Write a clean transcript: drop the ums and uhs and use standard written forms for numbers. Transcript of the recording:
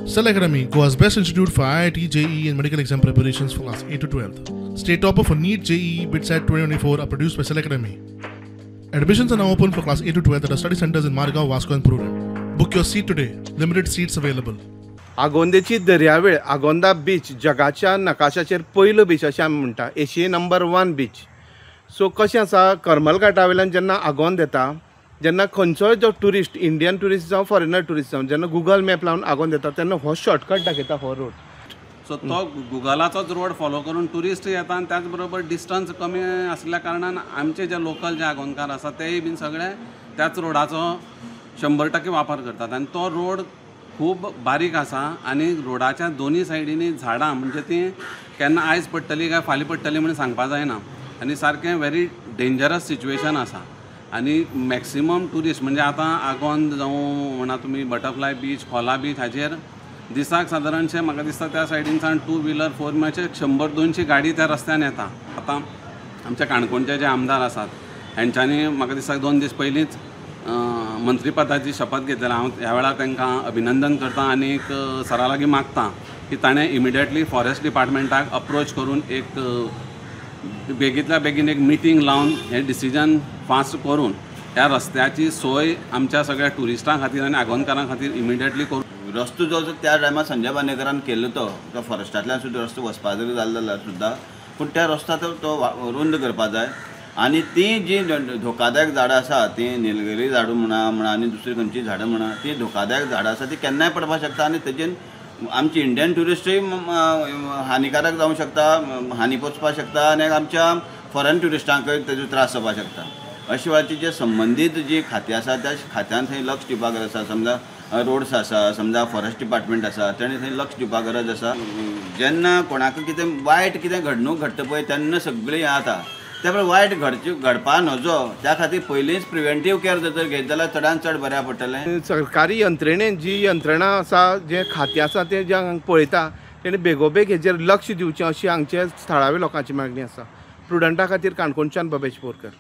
Cell Academy, Goa's best institute for IIT, JEE, and medical exam preparations for class 8 to 12. State topper for NEET, JEE, BITSAT 2024 are produced by Cell Academy. Admissions are now open for class 8 to 12 at our study centers in Margao, Vasco, and Prudent. Book your seat today. Limited seats available. आगोंदेची दर्यावेळ, Agonda beach जगाच्या नकाशाचेर पयलो beach अशें आमी म्हणटा, एशिये number 1 beach. So कशें आसा, करमलघाटा वयल्यान जेन्ना आगोंद येता जेन्ना खंयचोय जो ट्युरिस्ट, इंडियन ट्युरिस्ट जावं फॉरेनर ट्युरिस्ट जावं, जेन्ना गुगल मॅप लावन आगोंद येता तेन्ना हो शॉर्टकट दाखयता हो रोड. सो तो गुगलाचोच रोड फॉलो करून ट्युरिस्ट येता आनी त्याच बरोबर डिस्टन्स कमी आसल्या कारणान आमचे जे लोकल जे आगोंदकार आसा तेय बीन सगळे त्याच रोडाचो 100% वापर करतात. आनी तो रोड खूब बारीक आसा आनी रोडाच्या दोनी सायडींनी झाडां, म्हणजे ती केन्ना आयज पडटली काय फाल्यां पडटली म्हणून सांगपा जायना आनी सारकें व्हेरी डेंजरस सिच्युएशन आसा. आनी मॅक्सिमम ट्युरिस्ट म्हणजे आतां आगोंद जावं म्हणा तुमी बटरफ्लाय बीच, खोला बीच हाजेर दिसाक सादारणशें म्हाका दिसता त्या सायडीनसान 2 व्हिलर 4 म्हणचे 100-200 गाडी त्या रस्त्यान येता. आतां आमच्या काणकोणचे जे आमदार आसात हेंच्यांनी म्हाका दिसता 2 दीस पयलींच मंत्रीपदाची शपथ घेतलेला. हांव ह्या वेळार तांकां अभिनंदन करता आनी एक सरा लागीं मागता की ताणें इमिडिएटली फॉरेस्ट डिपार्टमेंटाक अप्रोच करून एक बेगींतल्या बेगीन एक मिटींग लावन हें डिसिजन फास्ट करून ह्या रस्त्याची सोय आमच्या सगळ्या ट्युरिस्टां खातीर आनी आगोंदकारां खातीर इमिडिएटली करून. रस्तो जो त्या टायमार संजय बांदेकरान केल्लो तो फॉरेस्टांतल्यान सुद्दां रस्तो वचपा जरी जालो जाल्यार सुद्दां, पूण त्या रस्तो तो रुंद करपा जाय. आनी ती जी धोकादायक झाडां आसा, ती निलगिरी झाडां म्हणा म्हणा आनी दुसरी खंयची झाडां म्हणा, ती धोकादायक झाडां आसा, ती केन्नाय पडपाक शकता आनी तेजेन आमची इंडियन ट्युरिस्टूय हानिकारक जावंक शकता, हानी पोचपाक शकता आनी आमच्या फॉरेन ट्युरिस्टांकय तेजो त्रास जावपाक शकता. अशे वेळाचेर जे संबंदीत जी खातें आसा त्या खात्यान थंय लक्ष दिवपाक गरज आसा. समजा रोड्स आसा, समजा फॉरेस्ट डिपार्टमेंट आसा, तेणी थंय लक्ष दिवपाक गरज आसा. जेन्ना कोणाक कितें वायट कितें घडणूक घडटा पळय तेन्ना सगळें हें जाता, त्या प्रमाणे वायट घडपा नजो त्या खातीर पयलींच प्रिवेंटीव केअर जर घेत जाल्यार चडान चड बऱ्याक पडटलें. सरकारी यंत्रणेन जी यंत्रणा आसा, जे खातें आसा तें जें हांगा पळयता तेणें बेगोबेग हेजेर लक्ष दिवचें अशी हांगचे थळाव्या लोकांची मागणी आसा. प्रुडंटा खातीर काणकोणच्यान बबेश बोरकर.